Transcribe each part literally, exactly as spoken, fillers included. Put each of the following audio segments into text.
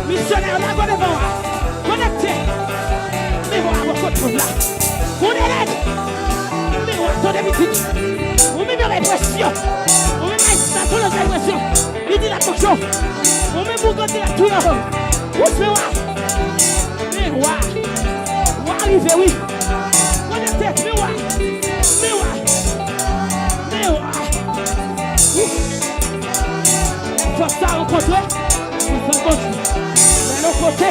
Misyonè yo la, gade devan w a. Konekte. Men w a, w a kot moun la. Moun elèv. Men w a, tande pitit. Ou menm yo bay presyon. Ou menm bay sa, tande yo bay presyon. Li di l ap manje w. Ou menm ou gade l ap touye w. Ou se w a. Men w a. W a rive, wi. Konekte, men w a. Men w a. Men w a. Ouf. Lè fòs sa rankontre, pwisans Bondye. Men lòt kote,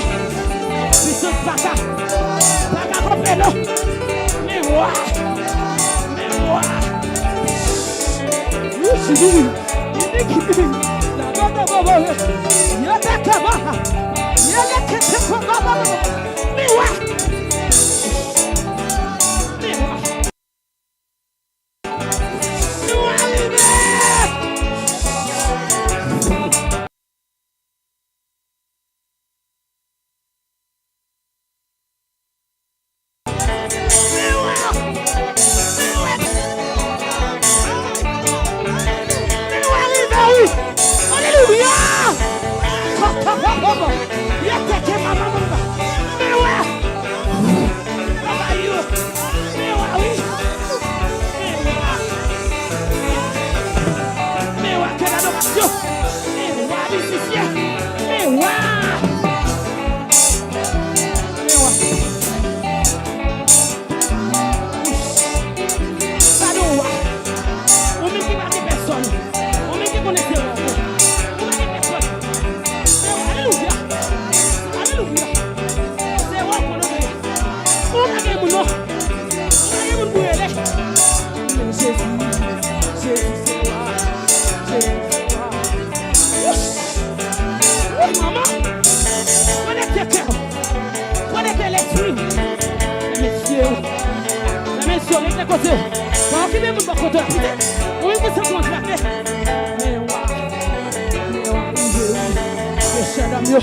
pwisans pa ka, pa ka kanpe non. Men w a. Men w a. Ouf, jibili. Jibili. La ba ba ba ba. Ya ta ka ba. Ya la ke te ko ba ba ba. Men w a. Men w a. Nou arive! Nou arive, wi! Alelouya! Yo teke manman mwen la. Men wè! Papa yo! Men wè, wi! Men wè! Men wè, quelle adoration! Men wè, mizisyen! Men wè! Men wè! Gade w a. Ou menm ki pa gen pèsòn. Ou menm ki konnen se wè w. Ou pa gen pèsòn. Alelouya. Alelouya. Se wè w konnen. Ou pa gen moun non. Ou pa gen moun pou rele. Jezi. Jezi se wa. Jezi se wa. Wouch. Wi, manman. Konekte kè w. Konekte lespri w. Mesye, mesye, regle kote w. Pa okipe moun bò kote w la, pitit. Ou menm ki santi w antrape. Men w a, men w a rive, wi. Mesye, dam yo.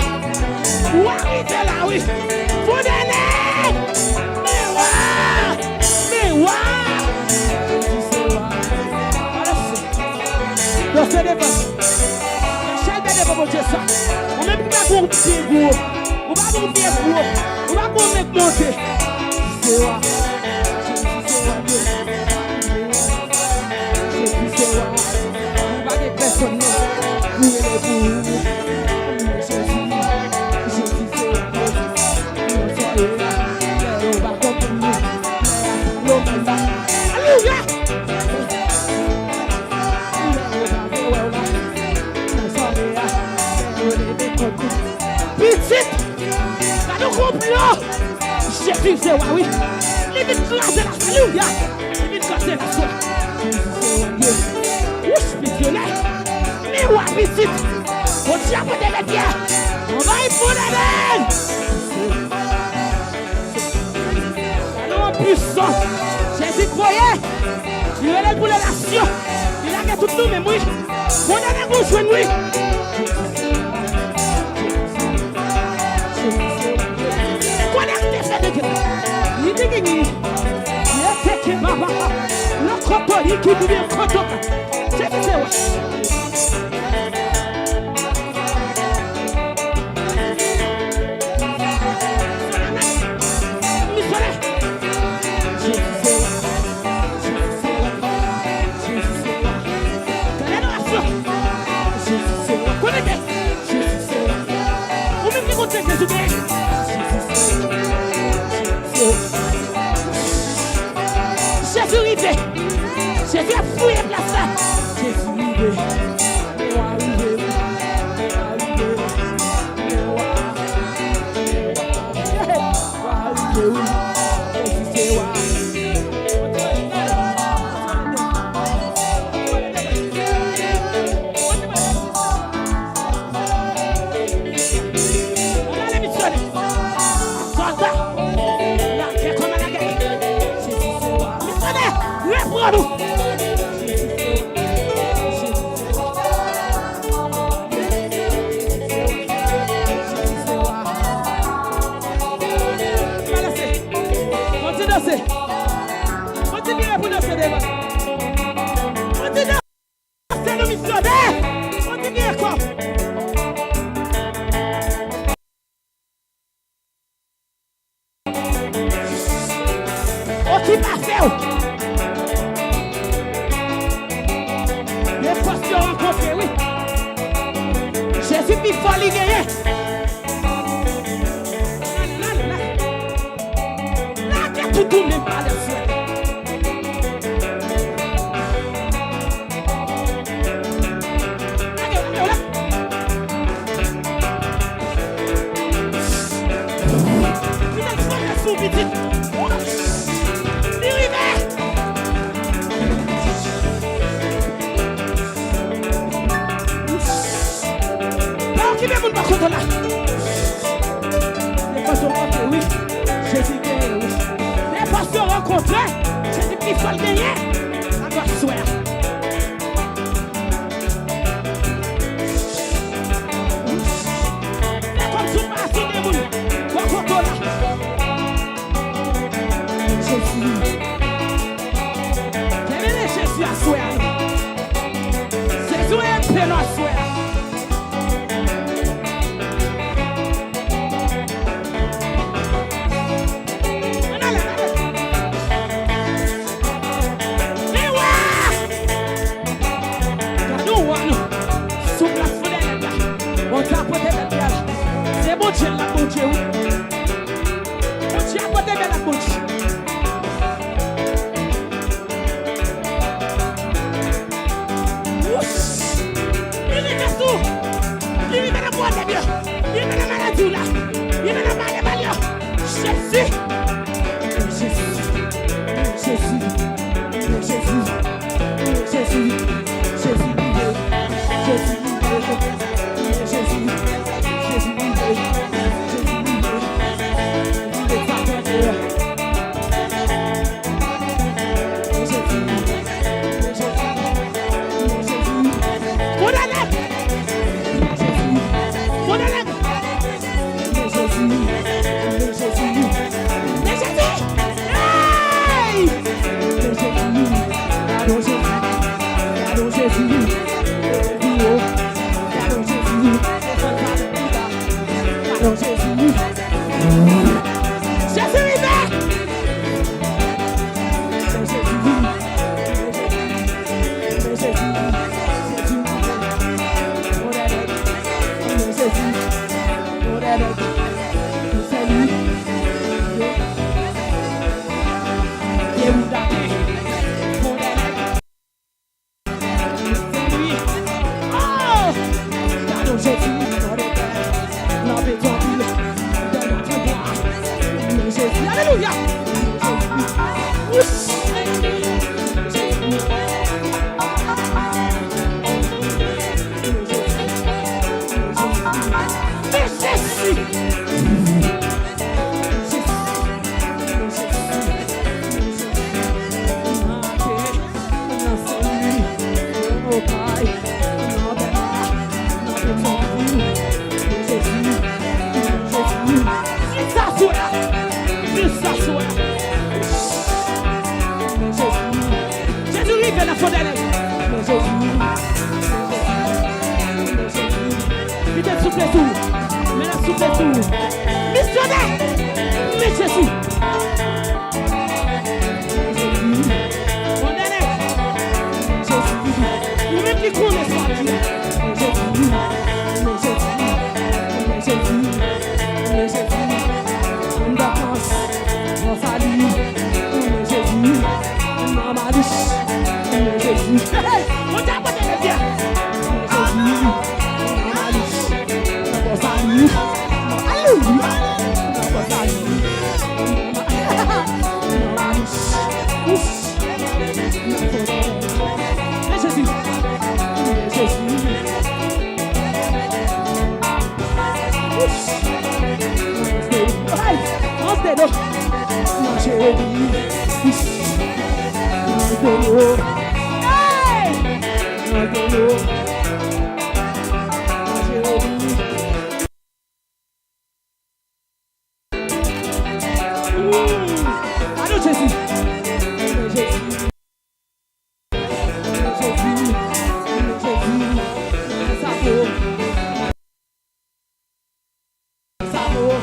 W a rive la, wi. Fondane! Men w a, men w a. Jezi se wa. Alò, Danse devan. Chèlbè devan Bondye sa. Ou menm ki pa gon pye gwo. Ou pa gon pye gwo. Ou pa gon men k monte. Se wa. Jezi se wa, Dye. Jezi se wa. Ou pa gen pèsòn non. Ou rele pou ou. Jezi. Jezi se wa, Dye. Ou se wa. Lè yo pa konprann nou. Lè yo pa. Alelouya! Pitit! Gade yon konplo! Jezi se wa, wi! Li vin kraze la, alelouya! Li vin kraze la, swa! Wouch, misyonè! Men wa, pitit! Bondye ap pote lèt pyè! Anvayi fondane! Gade yon pwisans. Jezi voye. Li rele l pou relasyon. Li lage tout nou menm, wi. Kondane pou jwenn, wi. Konekte fè de Dye. Li te genyen. Li te ke baba. Nan koto, li ki byen koto. Jezi se wa. Jezi rive. Jezi ap fouye plas la. Jezi rive. Lewa rive, wi. Lewa rive, wi. Lewa, lewa. Lewa rive, wi. Jezi se wa. Sòlda! Lagè kòman lagè? Jezi se wa. Misyonè! Reprann nou. Kontinye danse. Kontinye pou danse devan. Kontinye danse, nou misyonè. Kontinye ankò. Okipe afè w. Nenpòt yo rankontre, wi. Jezi pi fò, li genyen. Lage tout ou menm pa lè sou. Lage, lage, lage. Li te fè sou pitit. Li rive. Pa okipe moun bò kote w la. Nenpòt yo rankontre, wi. Jezi genyen, wi. Nenpòt yo rankontre, Jezi pi fò l genyen. Sa dwa sou a. Fè kòmsi w pa sou de moun. Bò kote w la. Jezi. Kenbe men Jezi aswè a, non. Jezi, w enpe nou aswè a. Ann ale, ann ale. Men wa! Gade yon wa, non. Sou plas fondènèt la. Bondye ap pote bèl pyèj. Se Bondye l la, Bondye, wi. Bondye ap pote bèl ak Bondye. Wouch! Li rive sou! Li rive nan pwoblèm yo! Li rive nan maladi w la! Li rive nan male mal yo! Jezi! Jezi! Jezi! Jezi! Jezi! Jezi rive! Jezi rive! Jezi! Jezi rive! Jezi rive! Rive sa tande! Jezi rive! Alelouya! Jezi rive nan fondènèt. Li te soufle sou ou. Men l ap soufle sou ou. Misyonè! Men Jezi! Fondènèt! Jezi! Ou menm ki konnen sa w di. Men Jezi! Men Jezi! Men Jezi! Men Jezi! Ann dakans! Nan sali! Men Jezi! Nan malis! Men Jezi! Hey! Bondye ap pote bèl pyèj! Men Jezi! Nan malis! Nan sali! Alelouya! Nan sali! Nan malis! Ouf! Men Jezi! Men Jezi! Ouf! Ay! Antre non! Nan Jezi! Ouf! Hey! Nan Jeremi. Ooh! Alo Jezi. Jezi. Jezi. Jezi. Sa bon. Sa bon.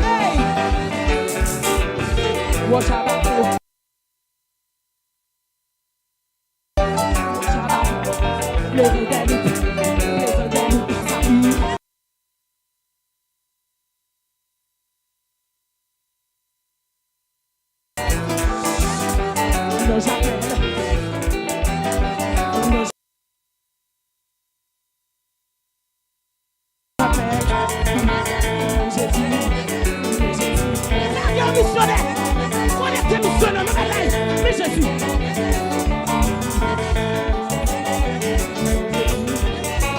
Hey! Wòch a bako. Lage yon misyonè. Konekte misyonè nan bagay. Men Jezi.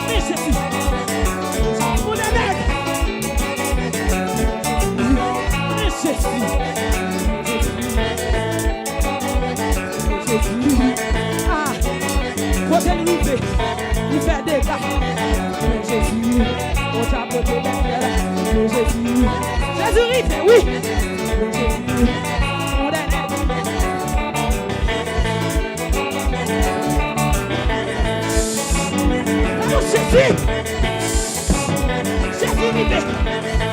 Men Jezi. Pou de nèg. Men Jezi. Jezi. Ah, kote l rive, li fè dega. Jezi, Bondye ap pote bèt fè la. Jezi, Jezi rive, wi. Jezi, yon dènye. Bravo, Jezi. Jezi rive.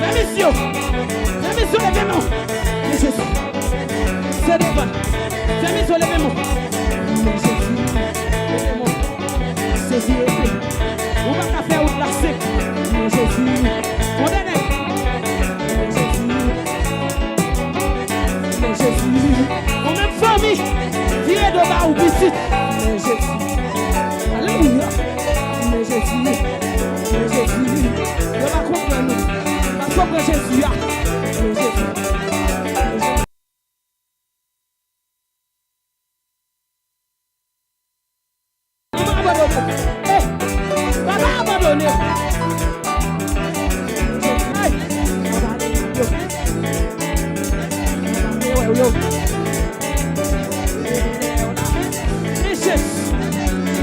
Fèmen zye w. Fèmen zye w, leve men w. Men Jezi. Se devan. Fèmen zye w, leve men w. Men Jezi. Leve men w. Sezi epe. Ou pa ka fè wout la sek. Men Jezi. Kondane. Men Jezi. Men Jezi. Ou menm fanmi. Vire do ba ou pitit. Men Jezi. Alelouya. Men Jezi. Men Jezi. Yo pa konprann nou. Yo pa konprann Jezi a. Men Jezi. Manman abandone. Eh, papa abandone. Ay, papa abandone.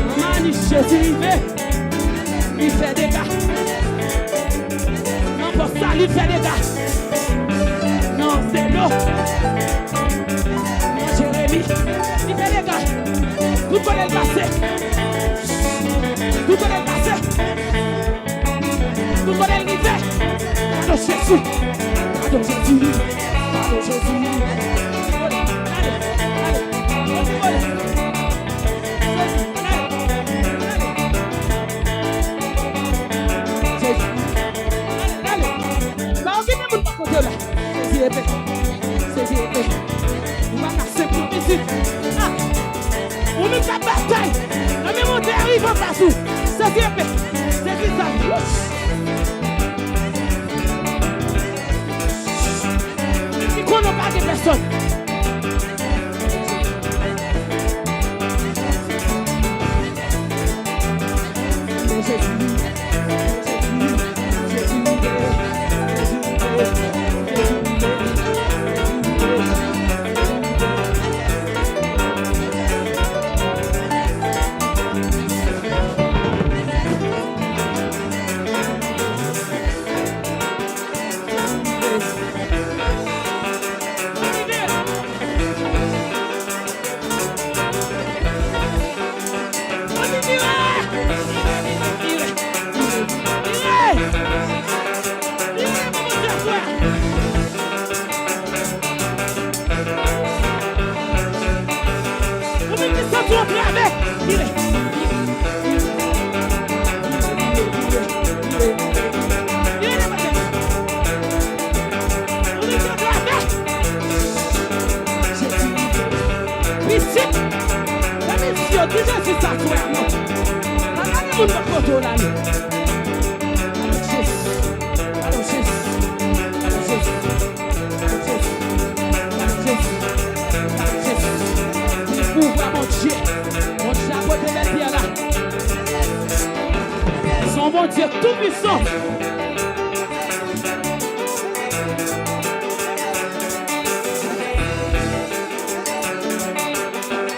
Manman Aniche, Jezi rive. Li fè dega. Nan pòs la, li fè dega. Nan Zeno. Nan Jeremi. Li fè dega. Tout kote l pase. Tout kote l pase. Tout kote l rive. Padon Jezi. Padon Jezi. Padon Jezi. Ale, ale, ale. Jezi. Jezi. Ale, ale. Pa okipe moun pa kote w la. Sezi epe. Sezi epe. Ou pa ka senp non pitit. Ah. Ou menm k ap batay. Nan men monte a rive anfas ou. Sezi epe. Sezi zam. Wouch. Li konnen w pa gen pèsòn. Ou menm ki santi w antrave, vire. Vire, vire, vire. Ou menm ki antrave. Pitit, fè misyon, di Jezi sa frè mwen. Pa gade moun bò kote w la non. Alo Jezi, alo Jezi, alo Jezi, alo Jezi, alo Jezi, alo Jezi. Pouvwa Bondye, Bondye a pote bèl pyè la. Se yon Bondye tou pwisan.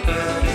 Hey!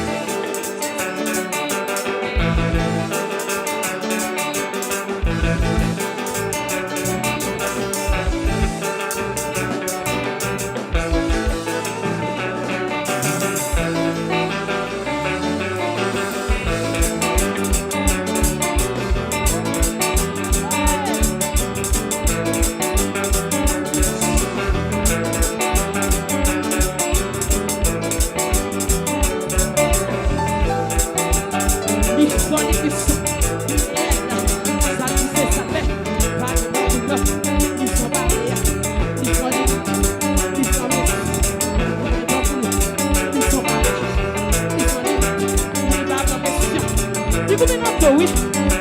Wi,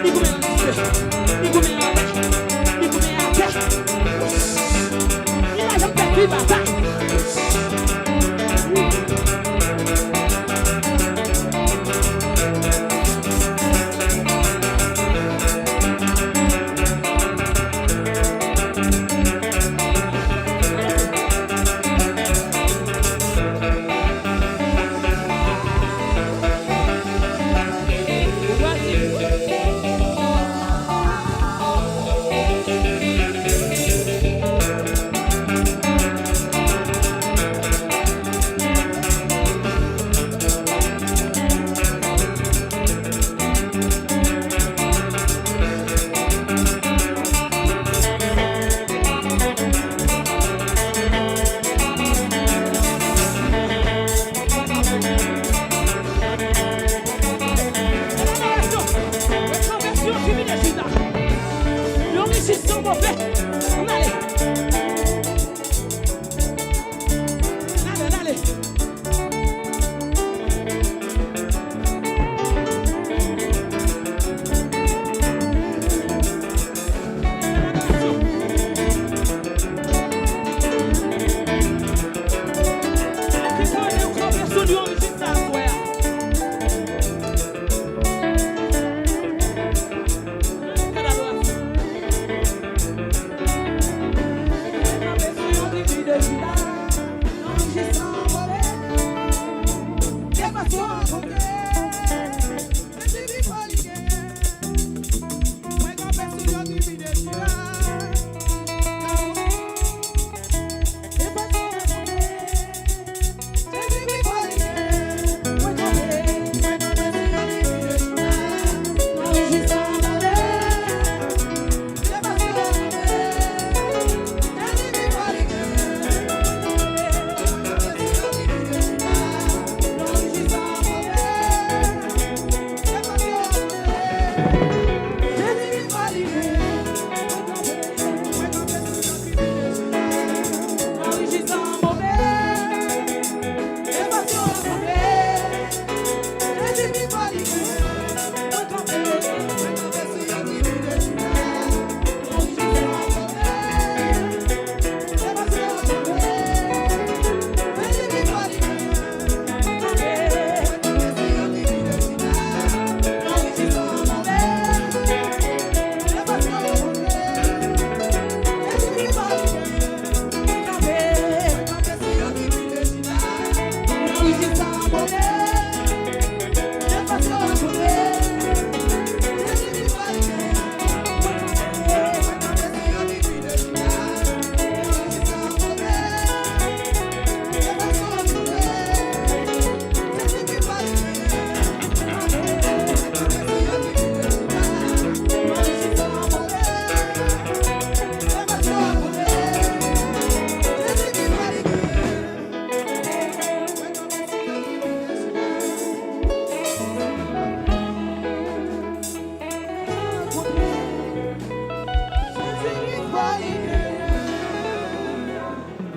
li goumen nan dife, li goumen anlè, li goumen atè. Li pa janm pèdi batay.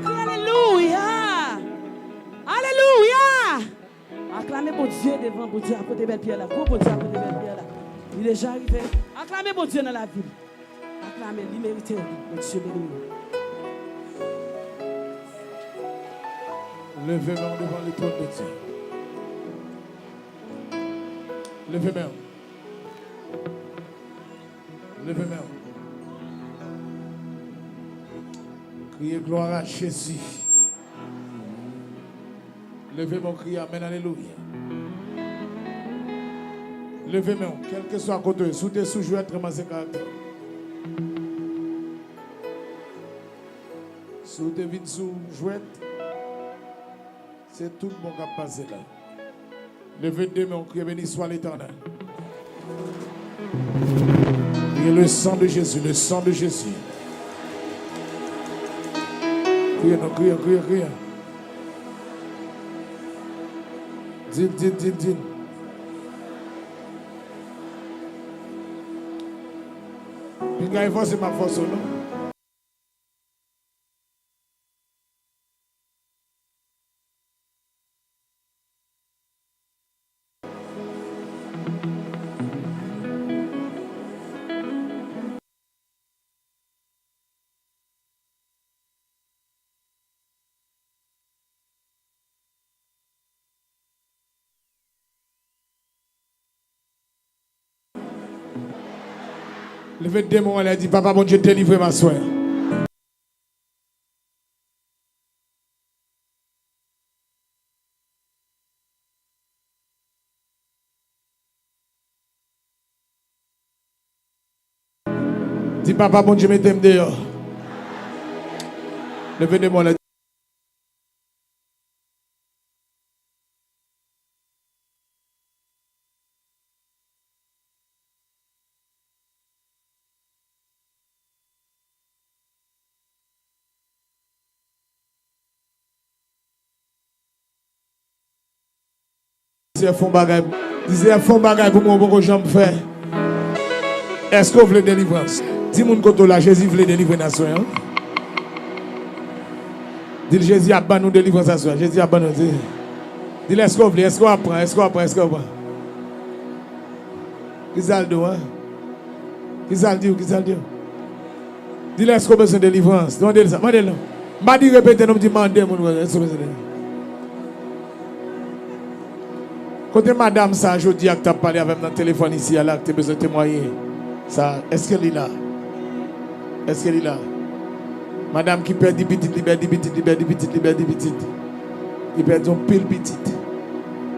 Alelouya! Alelouya! Aklame Bondye devan Bondye a pote bèl pyè la. Gwo Bondye a pote bèl pyè la. Li deja rive. Aklame Bondye nan lavi l. Aklame, li merite l. Bondye beni w. Leve men w devan le trône de Dieu. Leve men w. Leve men w. Kriye glwa a Jezi. Leve men w, kriye amèn, alelouya. Leve men w, kèlkeswa kote w ye, si w te sou jwèt, ranmase karaktè w. Si w te vin sou jwèt, se tout bon k ap pase la. Leve de men w, kriye, béni soit l'Éternel. Kriye, le sang de Jésus, le sang de Jésus. Kriye non, kriye, kriye, kriye. Di l, di l, di l, di l. Piga e fòse m ap fòse w non. Leve demon an lè, di, Papa Bondye, delivre m aswè. Di, Papa Bondye, mete m deyò. Leve demon an lè. Seyè, fè yon bagay. Di, Seyè, fè yon bagay pou mwen ou poko janm fè. Èske w vle delivrans? Di moun kote w la, Jezi vle delivre nasyon an. Di l, Jezi ap ban nou delivrans aswè. Jezi ap ban nou. Di, di l, èske w vle? Èske w ap pran? Èske w ap pran? Èske w ap pran? Kisa l di w, an? Kisa l di w? Kisa l di w? Di l, èske w bezwen delivrans? Mande l sa. Mande l non. M pa di repete non, m di mande moun, èske w bezwen delivrans? Kote madanm sa a jodi a k t ap pale avè m nan telefòn isi a la, k te bezwen temwaye sa a? Èske li la? Èske li la? Madanm ki pèdi pitit li, pèdi pitit li, pèdi pitit li, pèdi pitit. Li pèdi yon pil pitit.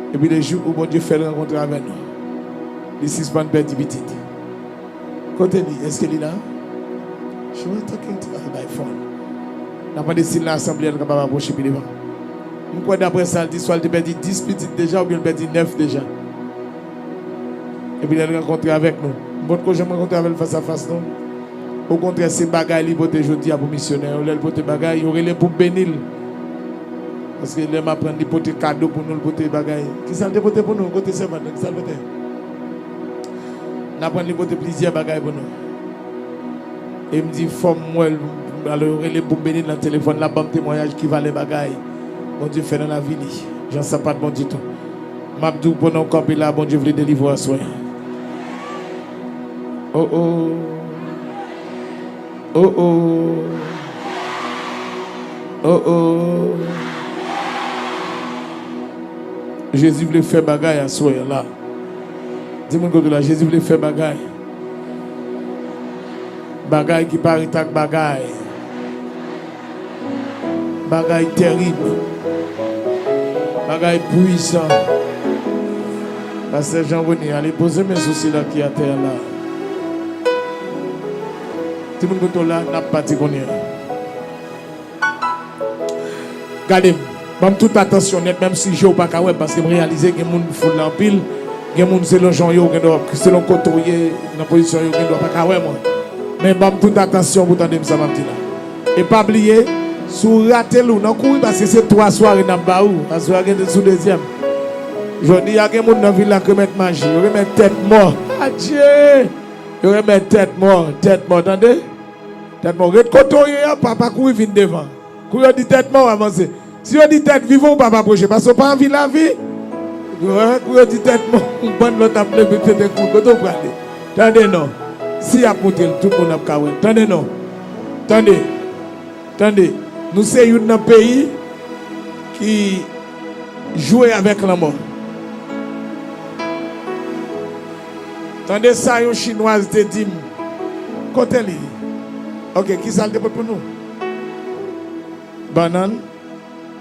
Epi le jou où Bondye fè l rankontre avè nou, li sispann pèdi pitit. Kote li? Èske li la? She was talking to her by phone. N ap mande si l nan asanble a, l kapab apwoche pi devan. M kwè daprè sa l di, swa l te pèdi dis pitit deja, oubyen l pèdi nèf deja. Epi lè l rankontre avèk nou, m potko janm rankontre avè l fas a fas non. Okontrè, se bagay li pote jodi a pou misyonè yo. Lè l pote bagay, yo rele pou m beni l. Paske lè m aprann li pote kado pou nou, l pote bagay. Kisa l te pote pou nou? Kote sèvant lan? Kisa l pote? N aprann li pote plizyè bagay pou nou. E m di, fò m wè l. Alò, yo rele m pou m beni l nan telefòn, l ap ban m temwayaj ki valè bagay Bondye fè nan lavi li. Jan sa pa t bon ditou. M ap di w pandan w kanpe la, Bondye vle delivre w aswè. Oh, oh. Oh, oh. Oh, oh. Jezi vle fè bagay aswè a la. Di moun kote w la, Jezi vle fè bagay. Bagay ki parèt ak bagay. Bagay tèrib. Bagay pwisan. Pastè Jean Rene, ale poze men sou sila ki atè a la. Timoun kote w la, n ap pati kounye a. Gade m. Ban m tout atansyon nèt, menm si je w pa ka wè m, paske m reyalize gen moun foul la anpil, gen moun selon jan w ye, ou gen dwa, selon kote w ye, nan pozisyon w ye, ou gen dwa pa ka wè mwen. Men ban m tout atansyon pou tande m sa m ap di la. E pa bliye, si w rate l, ou nan kouri, paske se twa sware n ap ba ou. Aswè a gen sou dezyèm. Jodi a gen moun nan vil la k remèt maji. Yo remèt tèt mò. Adje! Yo remèt tèt mò, tèt mò, tande? Tèt mò. Ret kote w ye a, pa, pa kouri vin devan. Kou yo di tèt mò, w avanse. Si yo di tèt vivan, w pa, pa pwoche, paske w pa anvi lavi. Kou yo di tèt mò, yon bann lòt ap leve tete kou. Kote w prale? Tande non. Si y ap montre l, tout moun ap ka wè l. Tande non. Tande. Tande. Nou se youn nan peyi ki jwe avèk lanmò. Tande sa yon chinwaz te di m. Kote li? Ok, kisa l te pote pou nou? Bannann.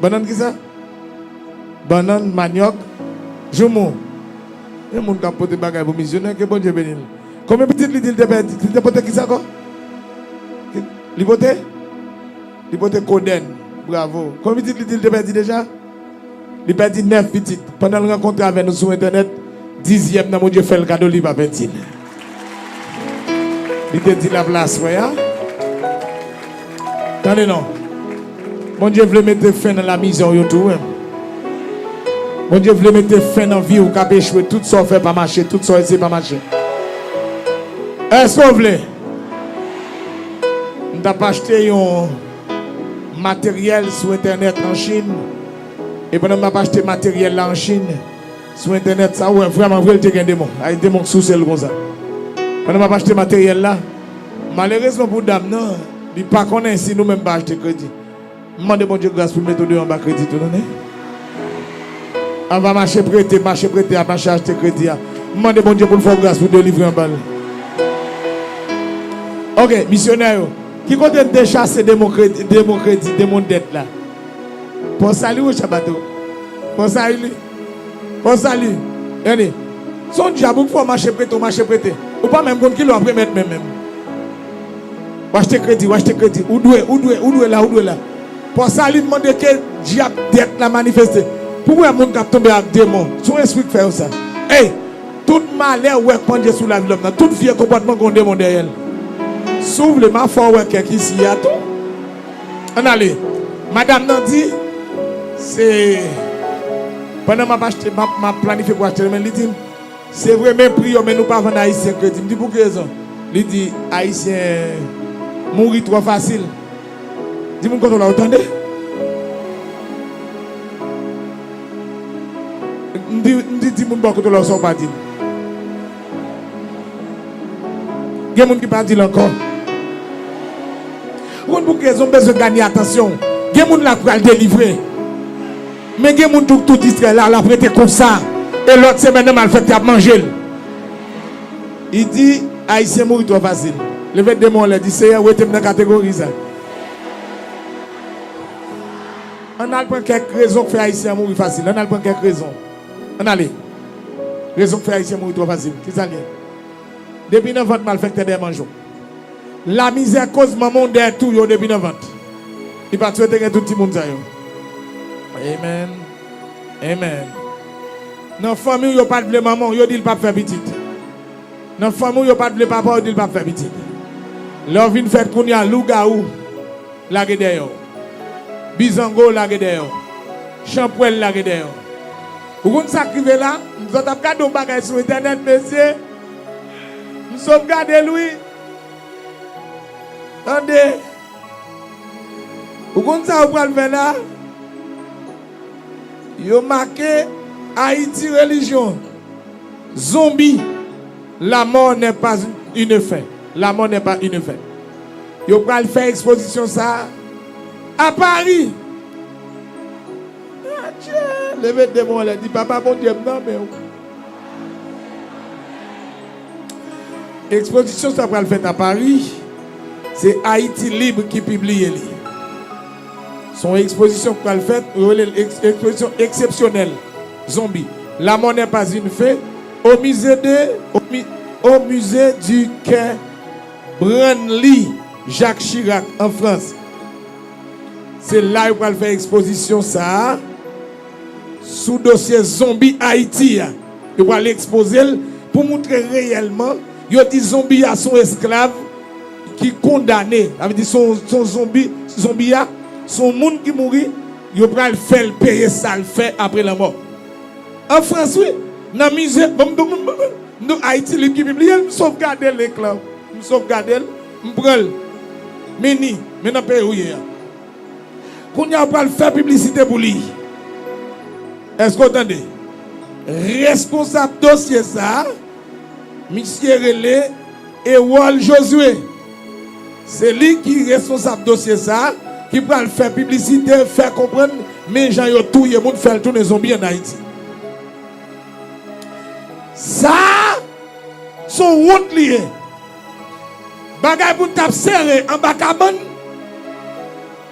Bannann kisa? Bannann, manyòk, joumou. Gen moun k ap pote bagay pou misyonè, ke Bondye beni l. Konbyen pitit li di l te pèdi? Li te pote kisa ankò? Li pote? Li pote kodèn. Bravo. Konbyen pitit li di l te pèdi deja? Li pèdi nèf pitit. Pandan l rankontre avè nou sou entènèt, dizyèm nan Bondye fè l kado, li pa pèdi l. Li te di l ap la aswè a. Tande non. Bondye vle mete fen nan lamizè w yo tou, wi. Bondye vle mete fen nan vi w k ap echwe. Tout sa w fè pa mache, tout sa w eseye pa mache. Èske w vle? M t ap achte yon materyèl sou entènèt an Chin. E pandan m ap achte materyèl la an Chin, sou entènèt sa, ou wè vrèman vre l te gen demon. Ay, demon k souse l konsa. Pandan m ap achte materyèl la, malerezman pou dam nan, li pa konnen si nou menm pa achte kredi. M mande Bondye gras pou l mete w deyò anba kredi tou, tande. Ava mache prete, mache prete a, mache achte kredi a. M mande Bondye pou l fè w gras pou w delivre anba l. Ok, misyonè yo. Ki kote n te chase demon kredi, demon kredi, demon dèt la? Pò Sali, wi, Chabato. Pò Sali. Pò Sali. Gade. Se yon dyab ou k fè w mache prete, w mache prete. Ou pa menm konn ki lè w ap remèt men menm. W achte kredi, w achte kredi. Ou dwe, ou dwe, ou dwe la, ou dwe la. Pò Sali mande ke dyab dèt la manifeste. Pou w wè moun k ap tonbe ak demon. Se yon espri k fè yo sa. Ey! Tout malè ou wè k pandye sou lavi lòm nan, tout vye konpòtman gen yon demon dèyè l. Si w vle, m a fè w wè kèk isi a tou. Ann ale. Madanm nan di, se, pandan m ap achte, m ap, m ap planifye pou achte demen, li di m, se vre, men pri yo, men nou pa vann Ayisyen kredi. M di, pou ki rezon? Li di, Ayisyen mouri twò fasil. Di moun kote w la, ou tande? M di, m di, di moun bò kote w la, sa w pa di l. Gen moun ki pa di l ankò. Ou konn pou ki rezon m bezwen ganye atansyon w? Gen moun la k pral delivre. Men gen moun tou k tou distrè la, l ap rete konsa. E lòt semèn nan, malfektè ap manje l. Li di, Ayisyen mouri twò fasil. Leve de men w anlè, di, Seyè, wete m nan kategori sa. Ann al pran kèk rezon k fè Ayisyen an mouri fasil. Ann al pran kèk rezon. Ann ale. Rezon k fè Ayisyen mouri twò fasil. Kisa l ye? Depi nan vant, malfektè dèyè manje w. Lamizè koz manman w dèyè touye w depi nan vant. Li pa t swete gen tout timoun sa yo. Amen. Amen. Nan fanmi w, yo pa t vle manman w, yo di l p ap fè pitit. Nan fanmi w, yo pa t vle papa w, yo di l p ap fè pitit. Lè w vin fèt kounye a, lougawou lage dèyè w. Bizango lage dèyè w. Chanpwèl lage dèyè w. Ou konn sa k rive la? M sot ap gade yon bagay sou entènèt, mesye. M sovgade l, wi. Tande. Ou konn sa yo pral fè la? Yo make Ayiti relijyon. Zonbi. La mort n'est pas une fin. La mort n'est pas une fin. Yo pral fè ekspozisyon sa a Paris. Adye! Leve de men w anlè, di, Papa Bondye, m nan men w. Ekspozisyon sa pral fèt a Pari. Se Ayiti Lib ki pibliye li. Se yon ekspozisyon k pral fèt, yo rele l eks-, ekspozisyon eksepsyonèl. Zonbi. La mort n'est pas une fin. Au musée de, au mu-, au musée du quai Branly Jacques Chirac en France. Se la yo pral fè ekspozisyon sa a sou dosye zonbi Ayiti a. Yo pral ekspoze l pou moutre reyèlman, yo di zonbi a se yon esklav ki kondane. Sa vle di se yon, se yon zonbi, zonbi a se yon moun ki mouri, yo pral fè l peye sa l fè apre lanmò. An Frans, wi, nan mize, bon, bon, bon, bon, bon, nou Ayiti Lib ki pibliye l, m sovgade l, eklan. M sovgade l, m pran l. Mini, men nan peyi w ye a. Kounye a, w pral fè piblisite pou li. Èske w tande? Responsab dosye sa a, misye rele Erol Josué. Se li ki responsab dosye sa a, ki pral fè piblisite, fè konprann, men jan yo touye moun, fè l tounen zonbi ann Ayiti. Sa a, se yon wont li ye. Bagay pou n t ap sere anba kabann,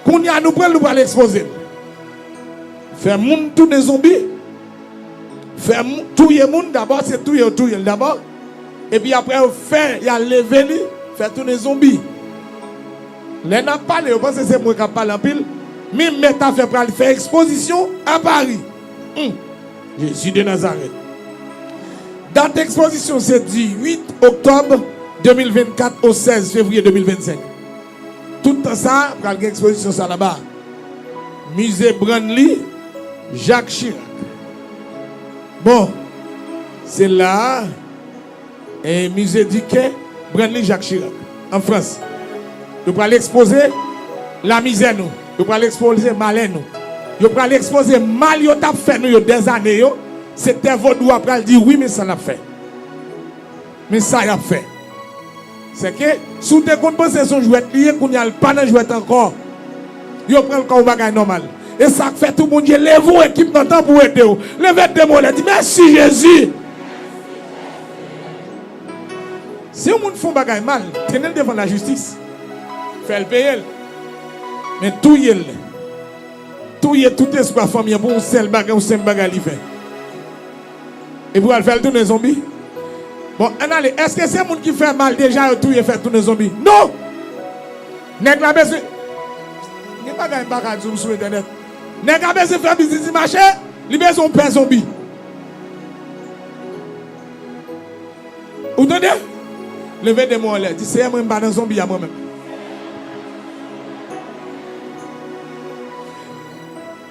kounye a nou pran l, nou pral ekspoze l. Fè moun tounen zonbi, fè mou-, touye moun dabò, se touye yo touye l dabò. Epi apre yo fè, y al leve li, fè tounen zonbi. Lè n ap pale, yo panse se mwen k ap pale anpil, men mèt afè pral fè ekspozisyon a Pari. Hum. Jezi de Nazarèt. Dat ekspozisyon se di uit oktòb de mil vennkat o sèz fevriye de mil vennsenk. Tout tan sa a, pral gen ekspozisyon sa laba. Mize Branly Jacques Chirac. Bon, se la a, e, Musée du Quai Branly Jacques Chirac, an Frans. Yo pral ekspoze lamizè nou. Yo pral ekspoze malè nou. Yo pral ekspoze mal yo t ap fè nou yo dèzane yo. Sektè vodou a pral di wi, men sa l ap fè. Men sa y ap fè. Sèke, si w te konn panse se yon jwèt li ye, kounye a l pa nan jwèt ankò. Yo pran l kòm yon bagay nòmal. E sa k fè tou Bondye leve yon ekip nan tanp pou ede w. Leve de men w anlè, di, mèsi Jezi. Yon moun fè yon bagay mal, trennen l devan lajistis. Fè l peye l. Men touye l. Touye tout espwa fanmi an pou yon sèl bagay, yon senp bagay li fè. Epi w al fè l tounen zonbi. Bon, ann ale. Èske se moun ki fè mal deja yo touye fè tounen zonbi? Non! Nèg la bezwen. Gen bagay m pa ka di w sou entènèt. Nèg la bezwen fè biznis li mache, li bezwen yon pè zonbi. Ou tande? Leve de men w anlè. Di, Seyè, mwen, m pa nan zonbi a mwen menm.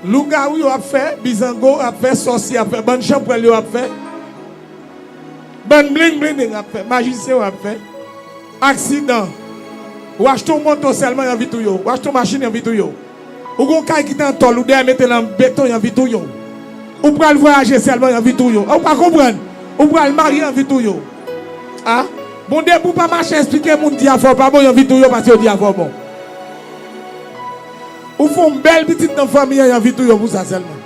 Lougawou yo ap fè, bizango ap fè, sòsye ap fè, bann chanpwèl yo ap fè, bann bling bling ap fè, majisyen yo ap fè, aksidan. Ou achte yon moto sèlman, y anvi touye w. Ou achte yon machin, y anvi touye w. Ou gon kay ki te an tòl, ou dèyè mete l an beton, y anvi touye w. Ou pral vwayaje sèlman, y anvi touye w. Ou pa konprann? Ou pral marye, y anvi touye w. A? Bon, depi w pa mache esplike moun di afè w pa bon, y anvi touye w paske yo di afè w bon. Ou fè yon bèl pitit nan fanmi an, y anvi touye w pou sa sèlman.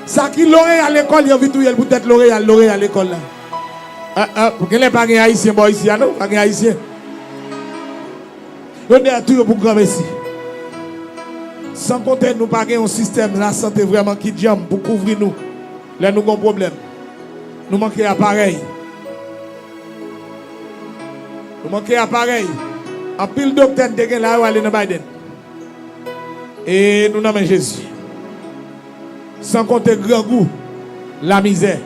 Sa ki Loreal lekòl, y anvi touye l poutèt Loreal, Loreal lekòl la. A, a, genlè pa gen Ayisyen bò isi a, non? Pa gen Ayisyen. Yo dèyè touye w pou granmesi. San konte nou pa gen yon sistèm lasante vrèman ki djanm pou kouvri nou lè nou gon pwoblèm. Nou manke aparèy. Nou manke aparèy. Anpil doktè n te gen la, yo ale nan Biden. E nou nan men Jezi. San konte grangou, lamizè,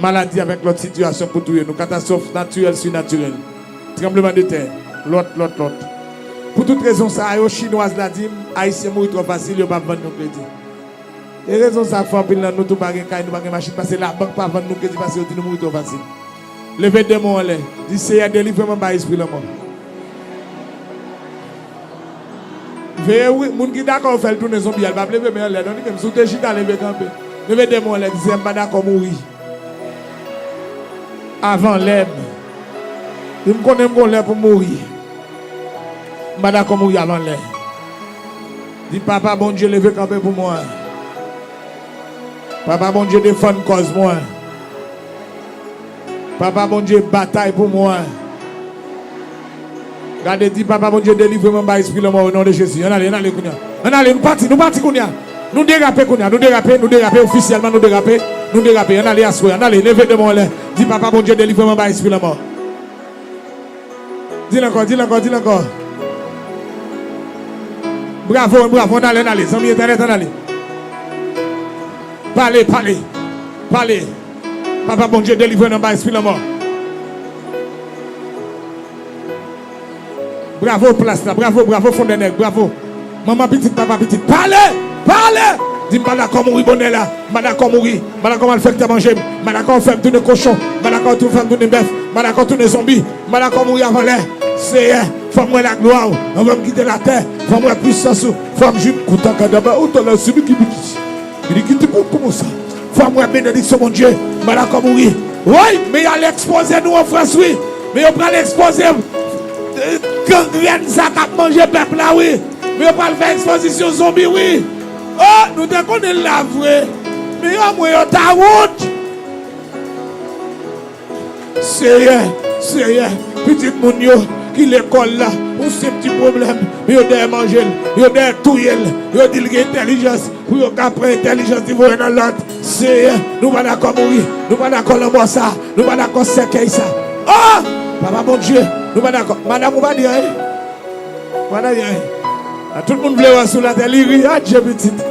maladi avèk lòt sitiyasyon pou touye nou, katastwòf natirèl, sinatirèl, tranblemanntè, lòt, lòt, lòt. Pou tout rezon sa a yo, chinwaz la di m, Ayisyen mouri twò fasil, yo p ap vann nou kredi. E rezon sa a k fè anpil nan nou tou pa gen kay, nou pa gen machin, paske labank pa vann nou kredi, paske yo di nou mouri twò fasil. Leve de men w anlè. Di, Seyè, delivre m anba espri lanmò. Veye wi, moun ki dakò yo fè l tounen zonbi a, l p ap leve men anlè non, li menm. Si w te chita, leve kanpe. Leve de men w anlè, di, Seyè, m pa dakò mouri avan lè m. Di, m konnen m gon lè pou m mouri. M pa dakò mouri avan lè. Di, Papa Bondye, leve kanpe pou mwen. Papa Bondye, defann kòz mwen. Papa Bondye, batay pou mwen. Gade, di, Papa Bondye, delivre m anba espri lanmò, o non de Jezi. Ann ale, ann ale kounye a. Ann ale, nou pati, nou pati kounye a. Nou derape kounye a, nou derape, nou derape, ofisyèlman nou derape, nou derape. Ann ale aswè, ann ale, leve de men w anlè. Di, Papa Bondye, delivre m anba espri lanmò. Di l ankò, di l ankò, di l ankò. Bravo, bravo, ann ale, ann ale. Zanmi entènèt, ann ale. Pale, pale, pale. Papa Bondye, delivre n anba espri lanmò. Bravo, plas la, bravo, bravo, Fondènèg, bravo. Manman pitit, papa pitit, pale! Pale! Di, m pa dakò mouri bonè la. M pa dakò mouri. M pa dakò malfektè manje m. M pa dakò yo fè m tounen kochon. M pa dakò yo tou fè m tounen bèf. M pa dakò tounen zonbi. M pa dakò mouri avan lè. Seyè, fè m wè laglwa w. Anvan m kite latè, fè m wè pwisans ou. Fè m jwenn kouta kadaba ou tala sibi kibiti. Li kite pou kòmanse. Fè m wè benediksyon Bondye. M pa dakò mouri. Woy, men y al ekspoze nou an Frans, wi. Men yo pral ekspoze, eh, gangrèn sa k ap manje pèp la, wi. Men yo pral fè ekspozisyon zonbi, wi. O, nou te konnen l la vre. Men yo mwen yo ta wont. Seyè, Seyè, pitit moun yo ki lekòl la, yon senp ti pwoblèm, men yo dèyè manje l, yo dèyè touye l, yo di l gen entèlijans, pou yo ka pran entèlijans li voye nan lòt. Seyè, nou pa dakò mouri, nou pa dakò lanmò sa, nou pa dakò sèkèy sa. O! Papa Bondye, nou pa dakò. Madanm ou pa di anyen? Mwen anyen. A tout moun vle wè sou latè, li ri, adje pitit.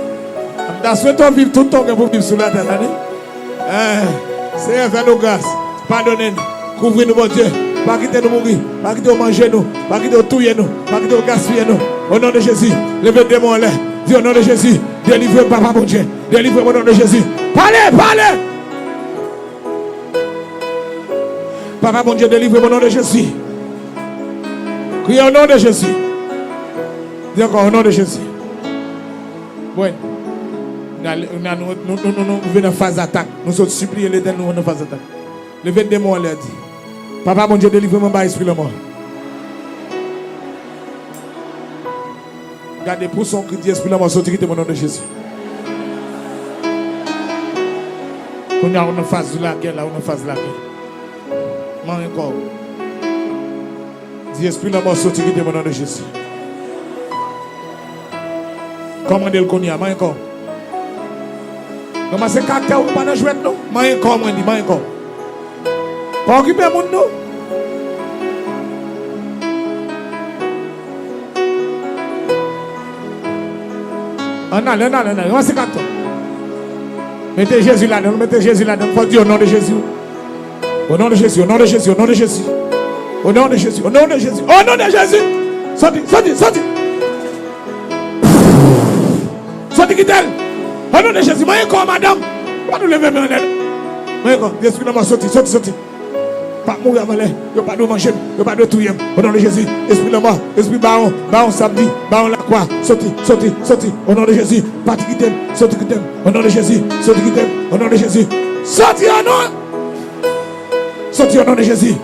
M ta swete w viv tout tan w gen pou viv sou latè la, wi. Eh, Seyè, fè nou gras. Padone n. Kouvri nou, Bondye. Pa kite nou mouri. Pa kite yo manje nou. Pa kite yo touye nou. Pa kite yo gaspiye nou. O non de Jezi, leve de men w anlè. Di, o non de Jezi, delivre m, Papa Bondye. Delivre m, o non de Jezi. Pale, pale! Papa Bondye, delivre m o non de Jezi. Kriye o non de Jezi. Di ankò, o non de Jezi. Bon. Nou, nou, nou, nou, nou, nou rive nan faz atak. Nou sot sipliye Letènèl, nou nan faz atak. Leve de men w anlè, di, Papa Bondye, delivre m anba espri lanmò. Gade, pouse yon kri, di, espri lanmò, soti kite m o non de Jezi. Kounye a, ou nan faz lagè la, ou nan faz lagè. Manyen kò w. Di espri lanmò soti kite m o non de Jezi. Kòmande l kounye a, manyen kò w. Kòmanse karaktè w, ou pa nan jwèt non. Manyen kò w, mwen di, manyen kò w. Pa okipe moun non. Ann ale, ann ale, ann ale. Kòmanse karaktè w. Mete Jezi ladan l, mete Jezi ladan l. Fò w di o non de Jezi. O non de Jezi, o non de Jezi, o non de Jezi. O non de Jezi, o non de Jezi, o non de Jezi. Soti, soti, soti. Soti kite l. O non de Jezi, manyen kò w madanm. Ou pa nou leve men anlè. Manyen kò, di espri lanmò soti, soti, soti. Pa mouri avan lè. Yo pa dwe manje m, yo pa dwe touye m. O non de Jezi, espri lanmò, espri bawon, bawon samdi, bawon lakwa. Soti, soti, soti. O non de Jezi, pati kite m, soti kite m. O non de Jezi, soti kite m. O non de Jezi, soti o non. Soti o non de Jezi.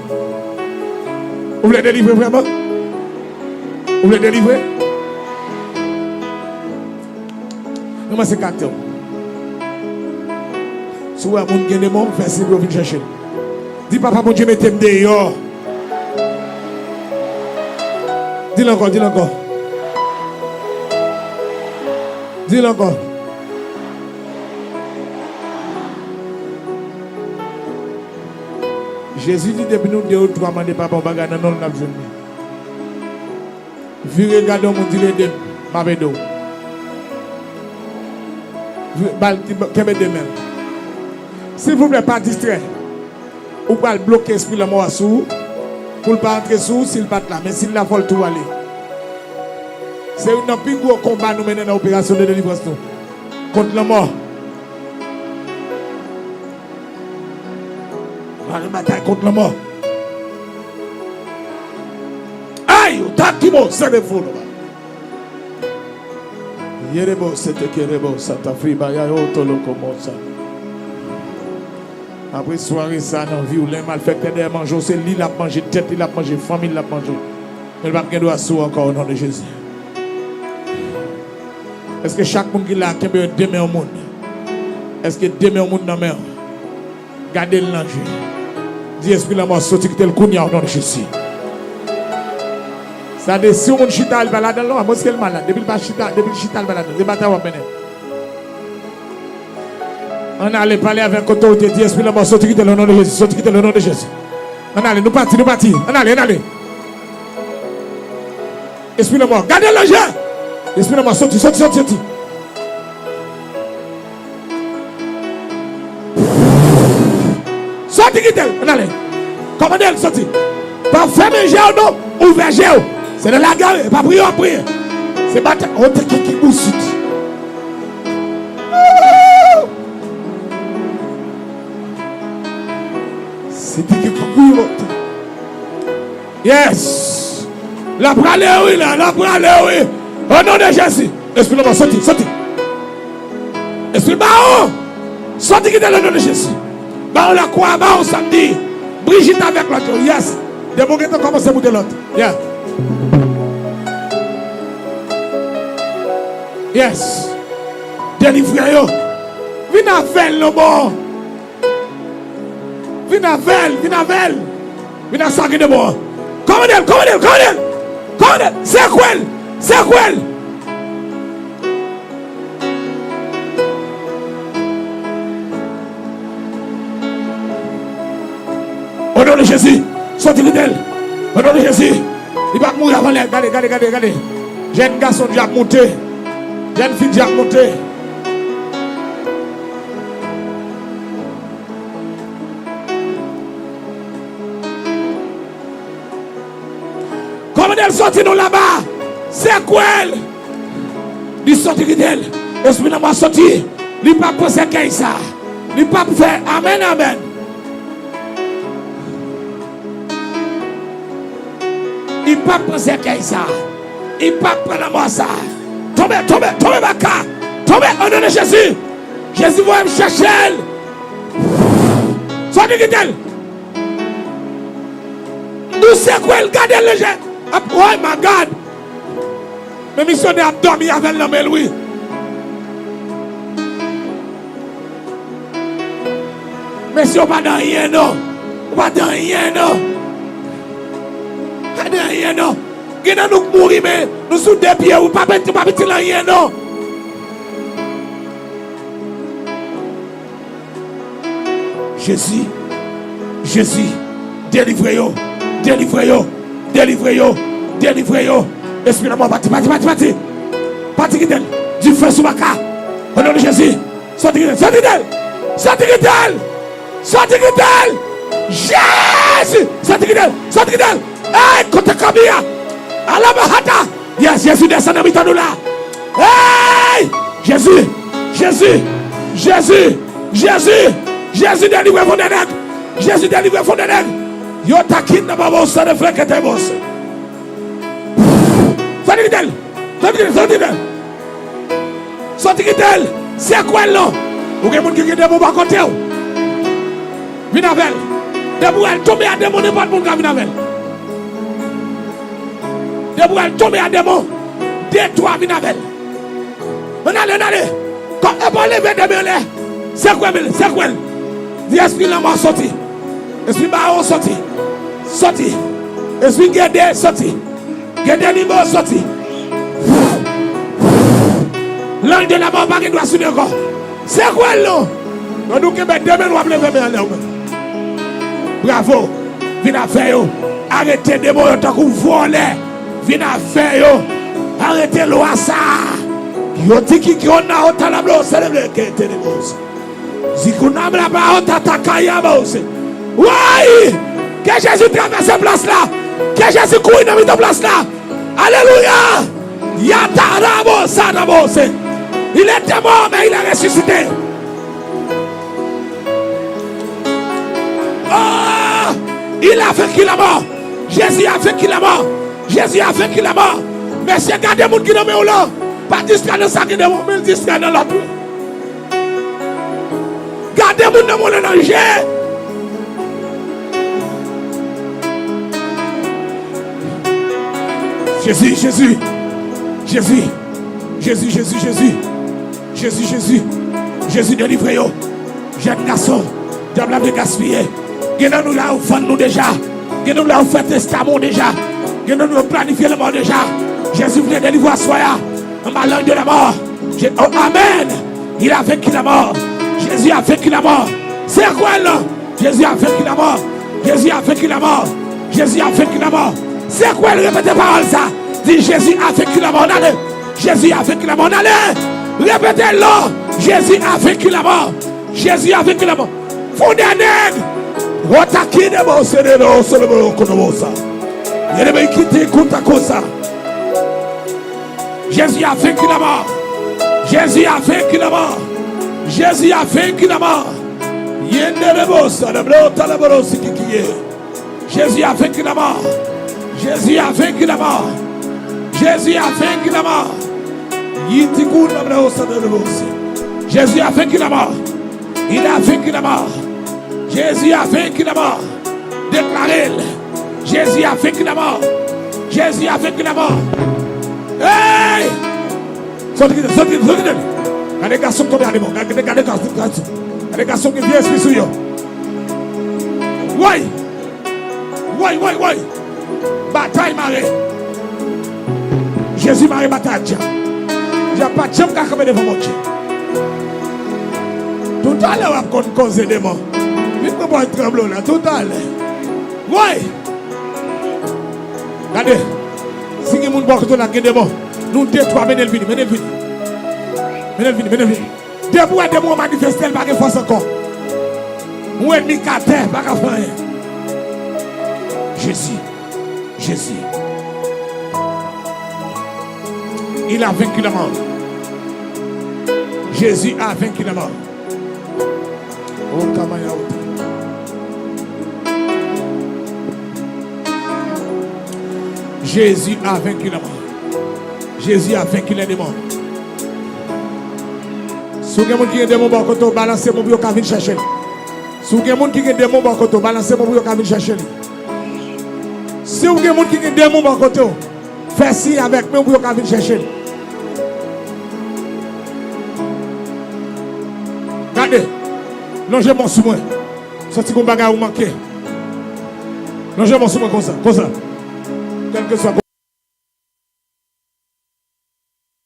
Ou vle delivre vrèman? Ou vle delivre? Kòmanse karaktè w. Si w wè moun gen demon, fè siy pou yo vin chèche l. Di, Papa Bondye, mete m deyò. Di l ankò, di l ankò. Di l ankò. Jezi di, depi nou de ou twa mande Papa yon bagay nan non l, n ap jwenn li. Vire gade yon moun, di l, ede m, m ap ede w. Vire, ba l, kenbe de men l. Silvouplè, pa distrè. Ou pral bloke espri lanmò a sou ou, pou l pa antre sou ou si l pa t la. Men si l la, fò l tou ale. Se youn nan pi gwo konba nou mennen nan operasyon de delivrans nou. Kont lanmò. Prale batay kont lanmò. Ay, ou ta ki bon, se de fou, non. Yerebo, se te kerebo, sa ta fri, ba, ya, yo, to, lo, komo, sa. Apre sware sa nan vi w, lè malfektè dèyè manje w, se li l ap manje tèt, li l ap manje fanmi, l ap manje. Men l p ap gen dwa sou w ankò, o non de Jezi. Èske chak moun ki la kenbe de men yon moun? Èske de men yon moun nan men w? Gade l nan je. Di espri lanmò soti kite l kounye a o non de Jezi. Sa de si yon moun chita, li pa ladan l non, amonske l malad. Depi l pa chita, depi l chita, li pa ladan l. Se batay w ap mennen. Ann ale, pale avèk otorite, di espri lanmò soti kite l o non de Jezi, soti kite l o non de Jezi. Ann ale, nou pati, nou pati. Ann ale, ann ale. Espri lanmò, gade l nan je. Espri lanmò, soti, soti, soti, soti. Soti kite l, ann ale. Kòmande l soti. Pa fèmen je w non, ouvè je w. Se nan lagè w ye, pa priye w ap priye. Se batay, o te kiki bousit. Se te kiki bousit. Yes! L ap prale wi la, l ap prale wi. O non de Jezi. Espri lanmò, soti, soti. Espri bawon, soti kite l o non de Jezi. Bawon lakwa, bawon samdi. Brijit avèk lòt yo, yes. Demon gentan kòmanse moute lòt. Yeah. Yes. Delivre yo. Vin avè l non bon. Vin avè l, vin avè l. Vin ak sa ki de bon an. Kòmande l, kòmande l, kòmande l. Kòmande l. Sekwe l, sekwe l. O non de Jezi, soti kite l. O non de Jezi, li p ap mouri avan lè. Gade, gade, gade, gade. Jèn gason di ap moute. Jèn fi di ap moute. Kòmande l soti non laba. Sekwe l. Li soti kite l. Espri lanmò soti. Li p ap pran sèkèy sa. Li p ap fè. Amèn, amèn. Li p ap pran sèkèy sa. Li p ap pran lanmò sa. Tonbe, tonbe, tonbe baka. Tonbe o non de Jezi. Jezi voye m chèche l. Soti kite l. M di w sekwe l, gade l nan je. Ap, oh my God. Men misyonè ap dòmi avè l nan men l wi. Mesye, ou pa nan anyen non. Ou pa nan anyen non. Anyen non. Gen nan nou k mouri, men nou sou de pye, ou pa pèdi, ou pa pèdi anyen non. Jezi, Jezi, delivre yo, delivre yo, delivre yo, delivre yo. Espri lanmò, pati, pati, pati, pati. Pati, kite l. Dife sou baka. O non de Jezi. Sòti, kite l, sòti, kite l. Sòti, kite l. Sòti, kite l. Jezi! Sòti, kite l, sòti, kite l. Ey, kote kòb li a? Alabahata! Yes, Jezi desann nan mitan nou la. Ey! Jezi! Jezi! Jezi! Jezi! Jezi delivre fon de nèg! Jezi delivre fon de nèg! Yo takin nan babo sa de frekete bos. Sòti kite l! Sòti kite l! Sòti kite l! Sòti kite l! Sekwè l non! Ou gen moun ki gen demon bò kote w. Vin avè l. Depi w wè l tonbe a demon, nenpòt moun ka vin avè l. Depi w wè l tonbe a demon, de twa vin avè l. Ann ale, ann ale. Kò, epa w leve de men anlè. Sekwè l, sekwè l. Di espri lanmò sòti. Espri bawon sòti. Sòti. Espri gede sòti. Gede nimo sòti. Lanj de lanmò pa gen dwa sou li ankò. Sekwè l non. Pandan w kenbe de men w ap leve men anlè w menm. Bravo. Vin afè yo. Arete demon yo tankou vòlè. Vin afè yo. Arete lwa sa a. Yo di ki ki yo nan otan la blo seleble ke tenemos. Zikunabla ba ota takaya ba ose. Woy! Ke Jezi travèse plas la. Ke Jezi kouri nan mitan plas la. Alelouya! Yatarabo sanabose. Il était mort, mais il est ressuscité. Oh! Il a vaincu la mort. Jésus a vaincu la mort. Jésus a vaincu la mort. Mesye, gade moun ki nan men w lan. Pa distrè nan sa ki devan w, men distrè nan lòt wi. Gade moun nan moulen nan je. Jezi, Jezi, Jezi, Jezi, Jezi, Jezi, Jezi, Jezi, Jezi, delivre yo. Jèn gason, dyab la vle gaspiye. Gen nan nou la yo vann nou deja. Gen nan nou la yo fè testaman w deja. Gen nan nou yo planifye lanmò w deja. Jezi vle delivre w aswè a. Anba lanj de lanmò. Je- oh, amèn. Il a vaincu la mort. Jésus a vaincu la mort. Sekwè l non. Jésus a vaincu la mort. Jésus a vaincu la mort. Jésus a vaincu la mort. Sekwè l, repete pawòl sa. Di, Jésus a vaincu la mort. Ann ale. Jésus a vaincu la mort. Ann ale. Repete l non. Jésus a vaincu la mort. Jésus a vaincu la mort. Fou de nèg. Wota ki de bo se de lo se de bo kono bo sa. Yene be kiti kuta kosa. Jésus a vaincu la mort. Jésus a vaincu la mort. Jésus a vaincu la mort. Yende de bo sa de blo ta de bo si ki ki ye. Jésus a vaincu la mort. Jésus a vaincu la mort. Jésus a vaincu la mort. Yitiku na bla osa de lebosi. Jésus a vaincu la mort. Il a vaincu la mort. Jésus a vaincu la mort. Deklare l. Jésus a vaincu la mort. Jésus a vaincu la mort. Hey! Sòti kite, sòti kite, sòti kite. Gade gason k tonbe a demon. Gade, gade gason, gason. Gade gason ki vye espri sou yo. Woy! Woy, woy, woy! Batay mare. Jezi mare batay ak dyab. Dyab pa t janm ka kanpe devan Bondye. Toutalè w ap konn koze demon. Vin pran bòy tranble w la, toutalè. Woy! Gade, si gen moun bò kote w la k gen demon, nou de twa, mennen l vini, mennen l vini. Mennen l vini, mennen l vini. Depi w wè demon an manifeste, l pa gen fòs ankò. Yon ènmi k atè pa ka fè anyen. Jezi, Jezi. Il a vaincu la mort. Jésus a vaincu la mort. Oh, kamaya ota. Jésus a vaincu la mort. Jésus a vaincu les démons. Si w gen moun ki gen demon bò kote w, balanse men w pou yo ka vin chèche l. Si w gen moun ki gen demon bò kote w, balanse men w pou yo ka vin chèche l. Si w gen moun ki gen demon bò kote w, fè siy avèk men w pou yo ka vin chèche l. Gade, lonje men w sou mwen. Santi gon bagay ou manke. Lonje men w sou mwen konsa, konsa. Kèlkeswa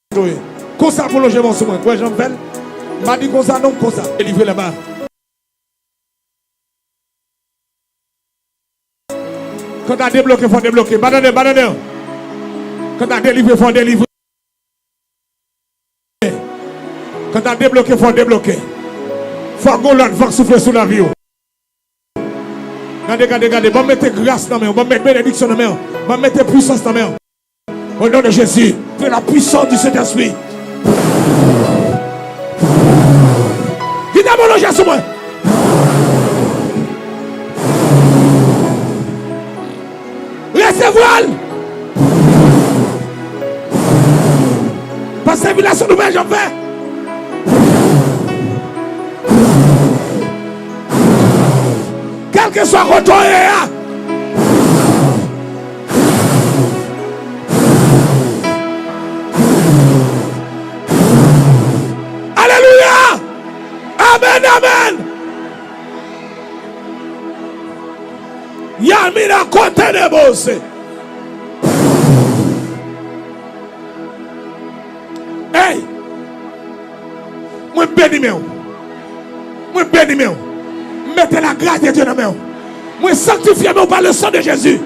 kote w ye. Konsa pou lonje men w sou mwen. Ou wè jan m fè l? M pa di konsa non, konsa. Delivre laba. Kanta debloke, fò debloke. Pa tande, pa tande. Kanta delivre, fò delivre. Kanta debloke, fò debloke. Fò gon lòt van soufle sou lavi w. Gade, gade, gade. Ban m mete gras nan men w. Ban m mete benediksyon nan men w. Ban m mete pwisans nan men w. Au nom de Jésus, de la puissance du Saint-Esprit. Kite men w lonje sou mwen. Resevwa l. Pastè Vilas, nou pa janm fè. Kèlkeswa kote w ye a. Alelouya! Amèn, amèn! Yamina kote de bose. Hey! Mwen beni men w. Mwen beni men w. M mete la grâce de Dieu nan men w. Mwen sanktifye men w pa le sang de Jésus.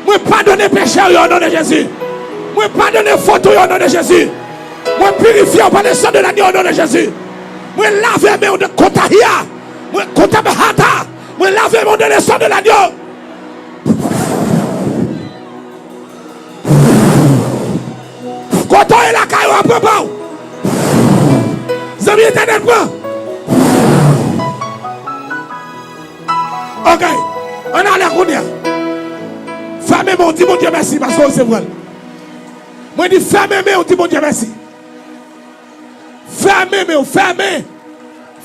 Mwen padone peche w yo o non de Jezi. Mwen padone fot ou yo o non de Jezi. Mwen pirifye w pa le sang de l'agneau o non de Jezi. Mwen lave men w de kotahia. Mwen kotabahata. Mwen lave men w de le sang de l'agneau. Kote w ye lakay ou a pran pa w. Zanmi entènèt pran. Ok. Ann ale kounye a. Fèmen men w, di Bondye mèsi paske w resevwa l. Mwen di fèmen men w, di Bondye mèsi. Fèmen men w, fèmen.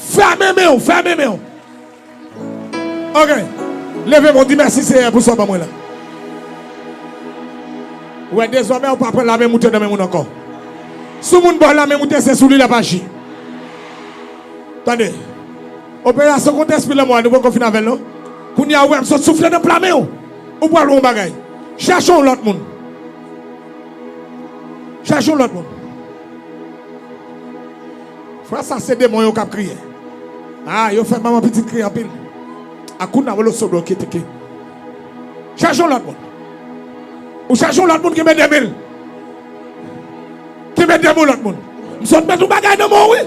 Fèmen men w, fèmen men w. Ok. Leve men w, di mèsi Seyè pou sa w ban mwen la. Ou wè dezòmè ou pa pran lame moute nan men moun ankò. Si yon moun ba w lame moute se sou li l ap aji. Tande. Operasyon kont espri lanmò a nou poko fin avè l non. Kounye a ou wè m sot soufle nan pla men w. Ou pral wè yon bagay. Chèche yon lòt moun. Chèche yon lòt moun. Fwa sa se demon yo k ap kriye. Ah, yo fè manman pitit kriye anpil. Akuna wolo sodo keteke. Chèche yon lòt moun. Ou chèche yon lòt moun kenbe de men l. Kenbe de men yon lòt moun. M sot met yon bagay nan men w wi.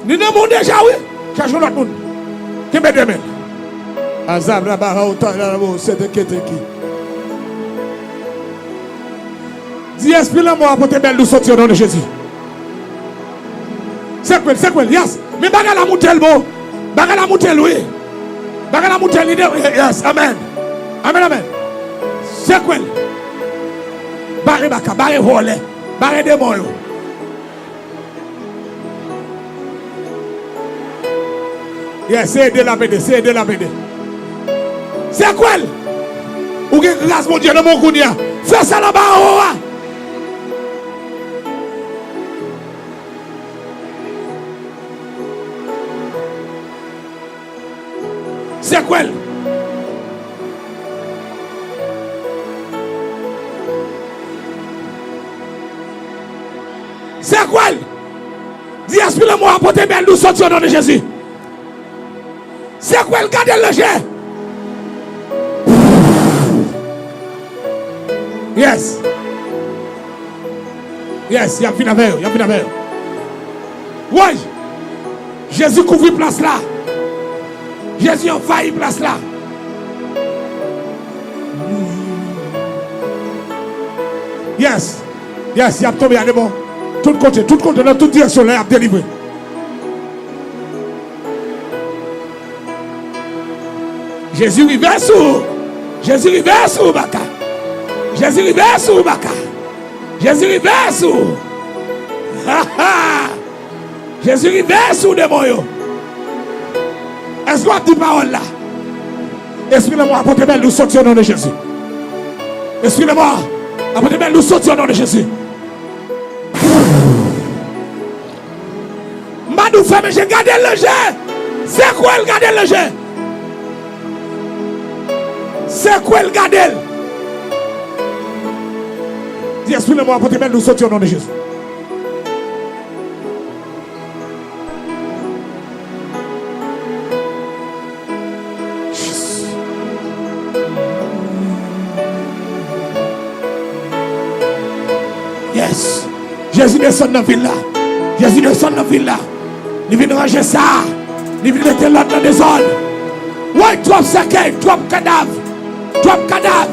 Li nan men w deja wi. Chèche yon lòt moun. Kenbe de men l. Azab la ba ha otan la bo se te keteke. Di espri lanmò a pote bèl dou soti o non de Jezi. Sekwe l, sekwe l, yes. Men bagay la moute l bon. Bagay la moute l wi. Bagay la moute l, li de, yes, amèn. Amèn, amèn. Sekwe l. Bare baka, bare vòlè, bare demon yo. Yeah, se ede l ap ede, se ede l ap ede. Sekwe l. Ou gen gras Bondye nan men w kounye a. Fè sa nan ba ou a. Sekwe l. Sekwe l. Di espri lanmò a pote bèl dou soti o non de Jezi. Sekwe l, gade l nan je. Yes. Yes, y ap vin avè yo, y ap vin avè yo. Woy! Jezi kouvri plas la. Jezi anvayi plas la. Yes. Yes, y ap tonbe a demon. Tout kote, tout kote, nan tout direksyon la, y ap delivre. Jezi rive sou ou. Jezi rive sou ou, baka. Jezi rive sou ou, baka. Jezi rive sou ou. Ha, ha. Jezi rive sou demon yo. Èske w ap di pawòl la? Espri lanmò a pote bèl dou soti o non de Jezi. Espri lanmò a pote bèl dou soti o non de Jezi. M pa di w fèmen je, gade l nan je. Sekwe l, gade l nan je. Sekwe l, gade l. Di, Espri lanmò a pote bèl nou soti o non de Jezi. Yes. Jezi desann nan vil la. Jezi desann nan vil la. Li vin ranje sa. Li vin mete lòd nan dezòd. Woy, twòp sèkèy, twòp kadav. Twòp kadav.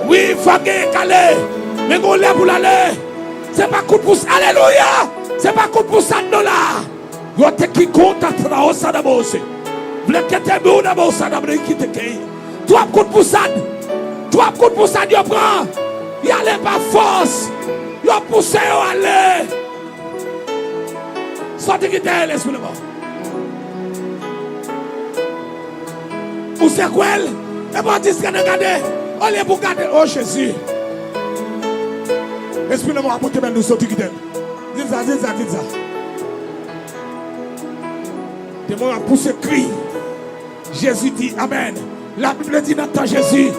Wi, fò genyen k ale. Men gon lè pou l ale. Se pa kout pous, alelouya! Se pa kout pous sa non la. Yo te ki konta trawo sa dabose. Vle kete bou dabose dabri ki te ke. Twòp kout pous sa. Twòp kout pous sa yo pran. Y ale pa fòs. Yo pouse yo ale. Sòti ki dèyè lespri lanmò. Ou sekwel, epi w distrè nan gade, olye pou gade, o Jezi. Espri lanmò a pote men nou soti kite l. Di l sa, di l sa, di l sa. Demon yo ap pouse kri. Jezi di, amèn. Labib di nan tan Jezi,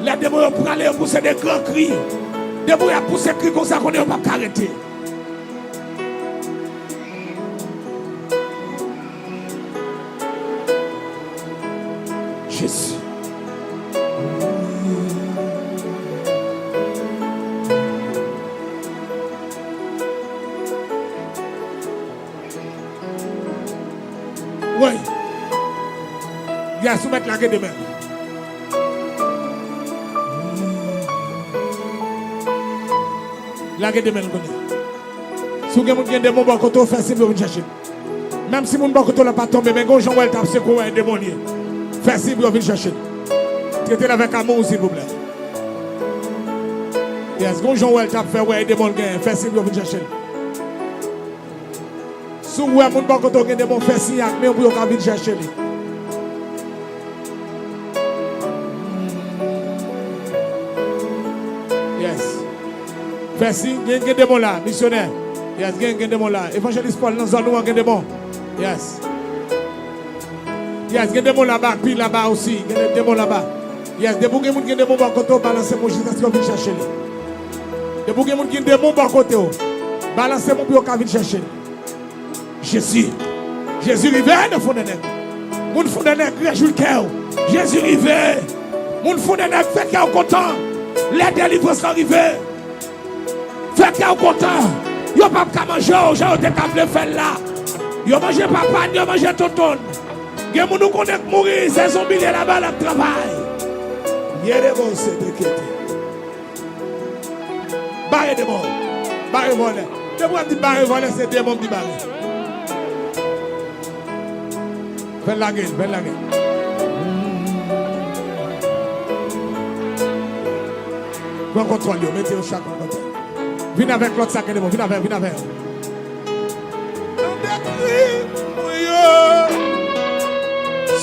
lè demon yo prale, yo pouse de gran kri. Demon yo ap pouse kri konsa, konnen yo p ap ka rete. Jezi. Woy. Yes, ou mèt lage de men. Lage de men kounye a. Si w gen moun gen demon bò kote w, fè siy pou yo vin chèche l. Menm si moun bò kote w la pa tonbe, men gon jan w wè l t ap sekwe w, demon l ye. Fè siy pou yo vin chèche l. Trete l avèk amou, silvouplè. Yes, gon jan w wè l t ap fè w, demon l genyen. Fè siy pou yo vin chèche l. Si w wè moun bò kote w gen demon, fè siy ak men w pou yo ka vin chèche li. Yes. Fè siy, gen, gen demon la, misyonè. Yes, gen, gen demon la. Evanjelis Pòl, nan zòn ou an gen demon. Yes. Yes, gen demon laba, pi laba osi. Gen demon laba. Yes, depi w gen moun gen demon bò kote w, balanse men w jiskaske yo vin chèche li. Depi w gen moun gen demon bò kote w, balanse men w pou yo ka vin chèche li. Jezi. Jezi rive nan Fondènèg. Moun Fondènèg, rejwi kè w. Jezi rive. Moun Fondènèg, fè kè w kontan. Lè delivrans lan rive. Fè kè w kontan. Yo p ap ka manje w jan yo te ka vle fè l la. Yo manje papa n, yo manje tonton n. Gen moun ou konnen k mouri, se zonbi l ye laba l ap travay. Yere bon se de kete. Bare demon. Bare vòlè. Depi w ap di bare vòlè, se demon ki bare. Fè l lage, fè l lage. Pran kontwòl yo, mete yo chak an kote. Vin avèk lòt sa gen demon, vin avè, vin avè. Tande kri mwen yo,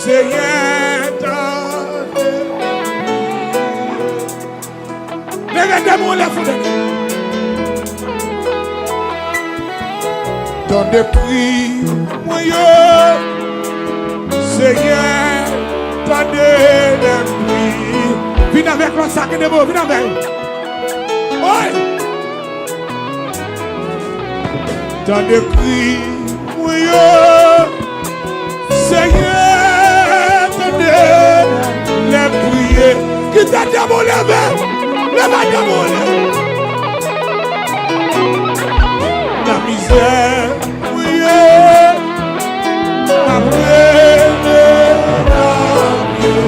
Senyè, tande. Leve demon lè Fondènèg. Tande kri mwen yo, Senyè, tande lè m kriye. Vin avèk lòt sa gen demon, vin avè l. Oy! Tande kri mwen yo, Senyè, tande lè m kriye. Kite demon leve. Leve demon leve. Nan mizè mwen ye, m ap rele nan pye.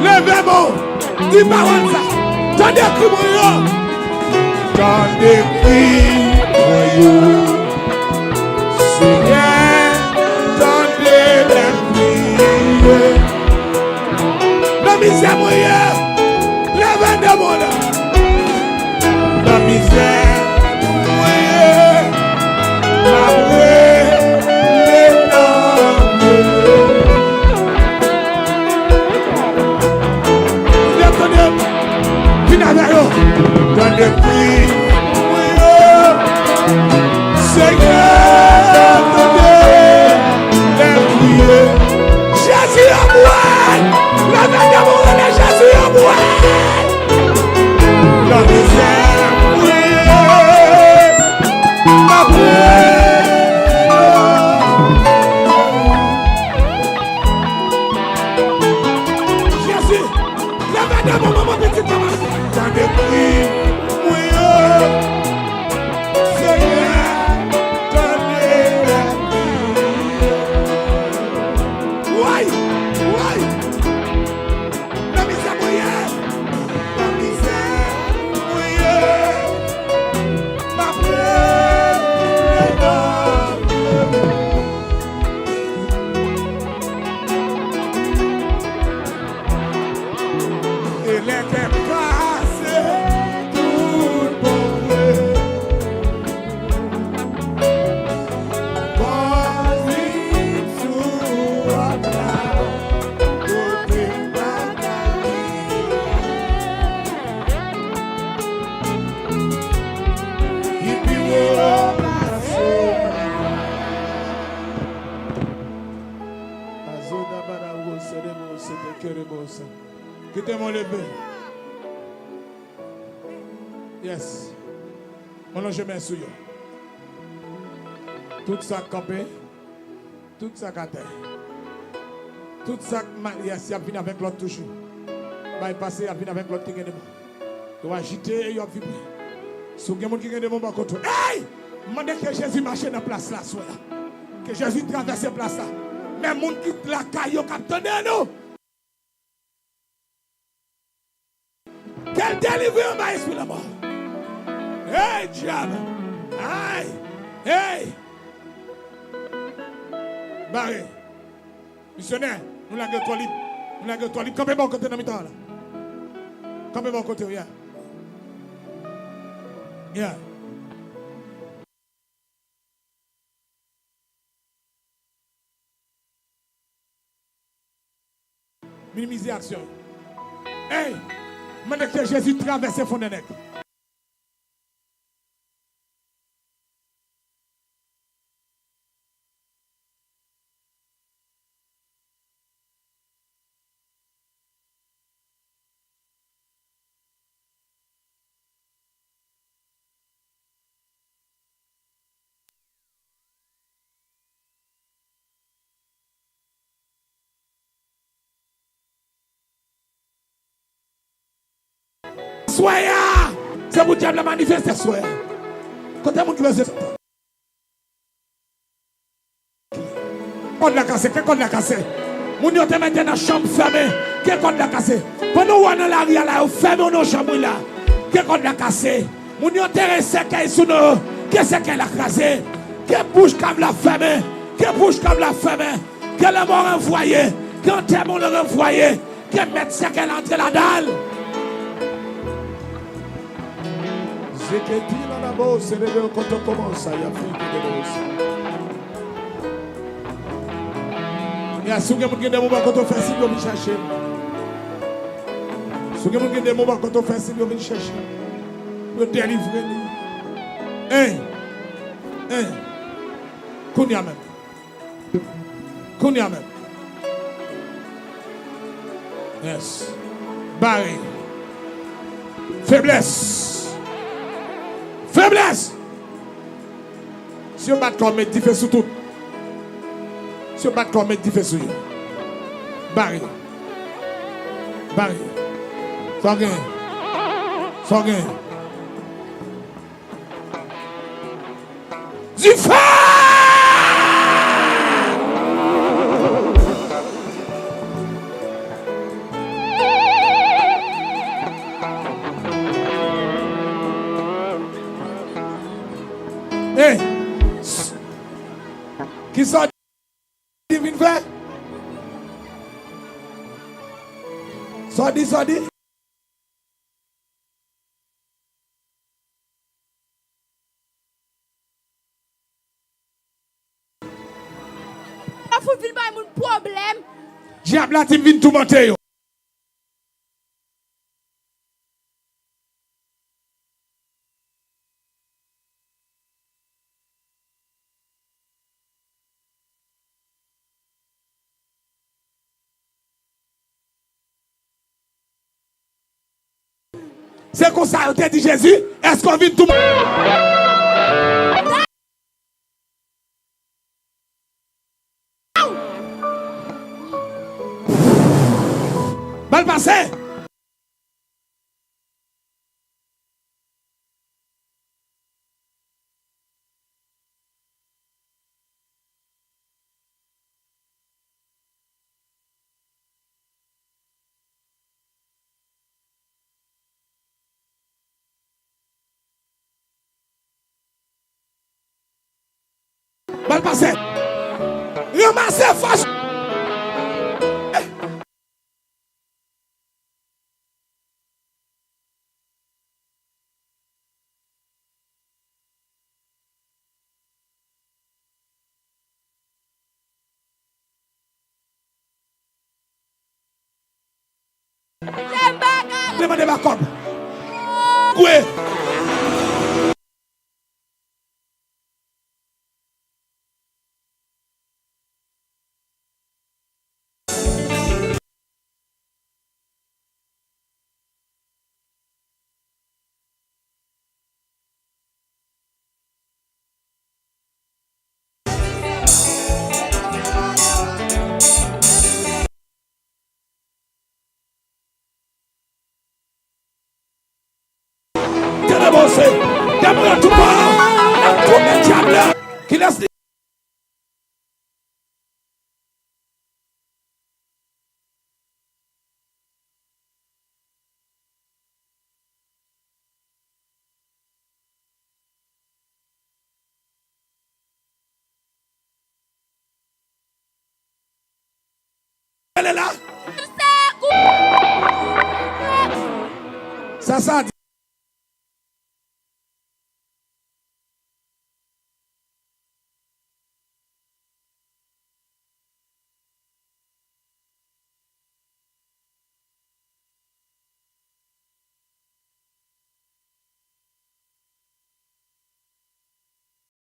Leve men w. Di pawòl sa. Tande kri mwen yo. Tande kri mwen yo. Senyè, tande lè m kriye. Nan mizè mwen ye. Leve demon nan. Nan mizè mwen ye. M ap rele nan pye. Tande, tande. Vin avè yo. Tande kri mwen yo. Senyè, tande lè m kriye. Jezi, yo mwen. Leve demon, rele Jezi, yo mwen. Nan Nan moman mwen pitit mwen, tande kri mwen yo. Senyè, tande lèkri yo. Woy, woy. Nan mizè mwen ye, nan mizè mwen ye, m ap rele non. E lè kè m kase tout bon vre. Bò vin sou wòch la, kote m pa ka rive. Li pi wo pase. Azoda bada wo se de bo se de kere bo se. Kite mwen leve. Yes. Mwen lonje men sou yo. Tout sa k kanpe, tout sa k atè, tout sa k ma-, yes, y ap vin avèk lòt toujou. Bay pase, y ap vin avèk lòt ki gen demon. Yo ajite e yo ap vibre. Si w gen moun ki gen demon bò kote w, ey! M mande ke Jezi mache nan plas la aswè a. Ke Jezi travèse plas la. Men moun ki lakay yo k ap tande nou. Ke l delivre yo anba espri lanmò. Hey, dyab! Ay! Hey! Bare! Misyonè, nou lage twò lib. Nou lage twò lib. Kanpe bò kote nan mitan an la. Kanpe bò kote w, yeah. Yeah. Minimize aksyon yo. Ey! Mande ke Jezi travèse fondènèg. Swè a! Se pou dyab la manifeste swè a. Kote moun ki bezwen kòd la kase, ke kòd la kase. Moun yo te mete nan chanm fèmen, ke kòd la kase. Pandan w wè nan lari a la, yo fèmen w nan chanm wi la, ke kòd la kase. Moun yo tere sèkèy sou nou yo, ke sèkèy la kraze. Ke bouch kav la fèmen, ke bouch kav la fèmen. Ke lanmò ranvwaye, ke antèman w ranvwaye. Ke mèt sèkèy la antre ladan l. Zeketi la labo, se leve kote w kòmanse, y ap fini kote w kòmanse. Ya, si w gen moun gen demon bò kote w, fè siy yo vin chèche m. Si w gen moun gen demon bò kote w, fè siy yo vin chèche m. Pou yo delivre li. Hein. Hein. Kounye a menm. Kounye a menm. Yes. Bare. Feblès. Feblès. Si yo bat kò, met dife sou tout. Si yo bat kò, met dife sou yo. Bare. Bare. Sa w gen? Sa w gen? Dife! Hey! Kisa w di vin fè? Sa w di, sa w di? Sa fout vin bay moun pwoblèm. Dyab la di m vin toumante yo. Se konsa yo te di Jezi, èske w vin tou... Bal pase! Al pase. Ranmase fòs. Demande bakòp. Gwe. Tande bon se, depi nan tou pa, nan tou men dyab la. Kilès li? Rele la. Sa, sa